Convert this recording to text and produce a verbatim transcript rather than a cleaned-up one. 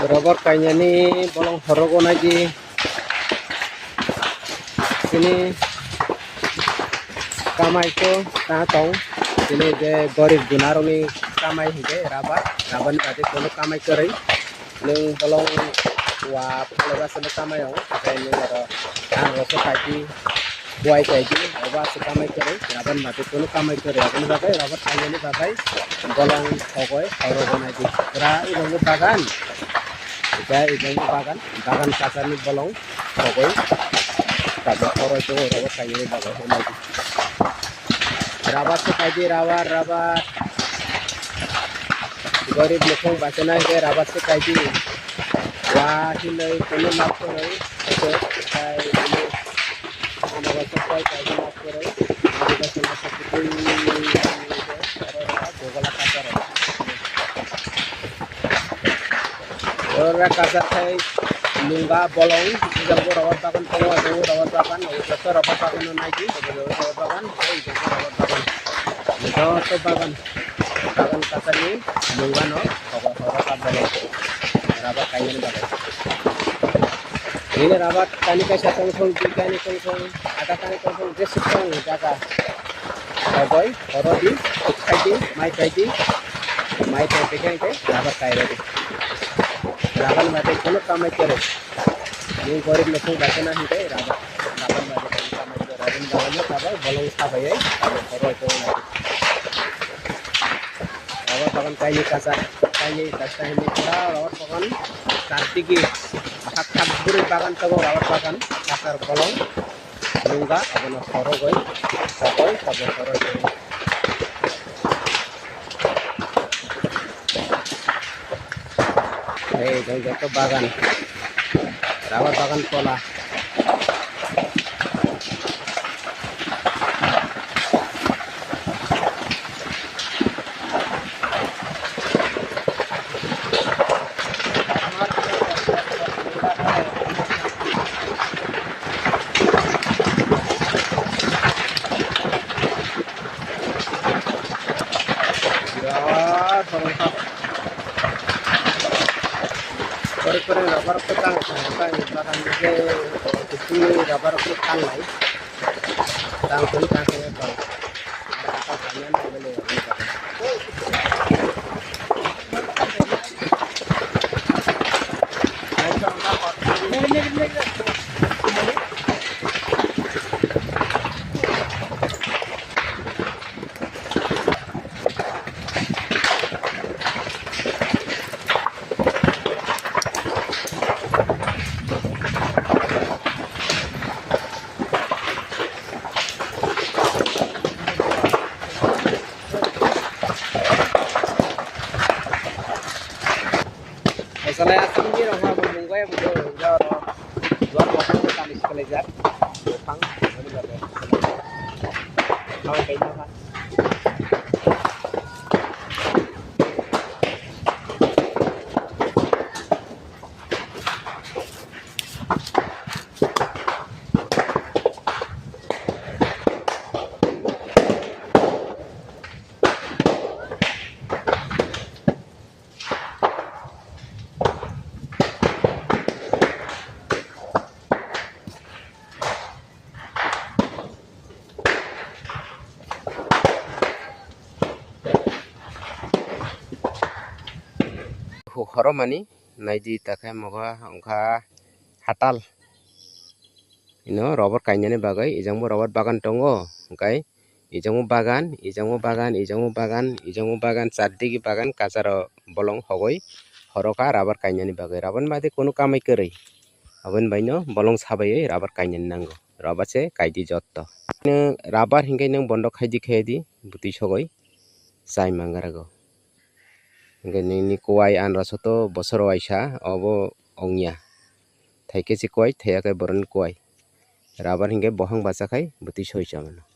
Rubber kainani bolong horogo naidi. Chini kamai khe ta tong. Chini je gorib gunarokni kamai hinkhe rubber, rubber ni bagwi kono kamai kwrwi. Nwng bolong wa phalaiba se kamai rok, tei nwng oro ang rok se kaidi. Buai kaidi, obo aswk kamai kwrwi, rubber ni bagwi kunu kamai kwrwi, aboni bagwi rubber kainani bagwi bolong hogoi horo gwnai di. Pura ibo wngkha bagan, eka ibo wngkha bagan, bagan kwchar ni bolong hogoi, tabuk horo tongo rubber kainani bagwi hwnai di. Rubber se kaidi, rubber, rubber. Gorib nukhung bachana hwnkhe rubber se kaidi. Wa hinwi kunu lab kwrwi, eko, tei bini Ano rok koi kaisa mas kwrwi, abo khe chwla khe kwtwi oro rwkha, Google-o kasa rwkha. Oro rwkha kasa khai nungga bolong, ejang bo rubber bagan tongo, ejang bo rubber bagan, abo joto rubber bagan no nai di, abo joto rubber bagan, abo joto rubber bagan. Joto bagan, bagan kasa ni nungga no, abo, abo rwkha bolong, rubber kainani bagwi. Nini rubber tani kaisa tongthok, dui tani tongthok, ada tani tongthok, jesuk tong jaga. Rogoi, horo di, thuk khai di, mai kai di, mai kai di, kai di, rubber kai rodi. Rubber ni bagwi kono kamai kwrwi. Ni gorib nukhung bachana hwnkhe rubber, rubber ni bagwi kono kamai kwrwi. Rubber ni bagwi no rubber bolong sabai ai, rubber horo ai tongwi nai. Rubber bagan kainwi kasa, kainwi kasa hinwi pura rubber bagan chardigi thak thak bwrwi bagan tongo rubber bagan kasa bolong nungga abono khorogoi sokoi sabo khorogoi. Ei jang joto bagan rubber bagan tola. Birat borok kha. Kore kore rubber khe tang, tang, tang, bagan ni khe, kutui rubber khe tang nai. Tang tong, tang tong, tang. Salai asam ni rong ha bo mungbai bo jo jo ro. Jual bo kan kami sekalai jak. Pang. Kau kai na ha. Huk horomani naidi takhai moga wngkha hatal. Ino rubber kainani bagwi ejangbo rubber bagan tongo, hwnkhe ejangbo bagan, ejangbo bagan, ejangbo bagan, ejangbo bagan, chardigi bagan, kacharo bolong hogwi horokha rubber kainani bagwi. Rubber ni bagwi kunu kamai kwrwi, aboni baino bolong sabaiwi rubber kainani nango, rubber se kaidi jotto. Rubber hinkhe nwng bondo khaidi khaidi bwtwi sogwi chai mangarago. Hwnkhe nini kuwai anra soto bosoro waisa obo ongya. Thaikhe se kuwai, thaiya khe boroni kuwai. Rubber hinkhe bohang bacha khai bwtwi soi chamano.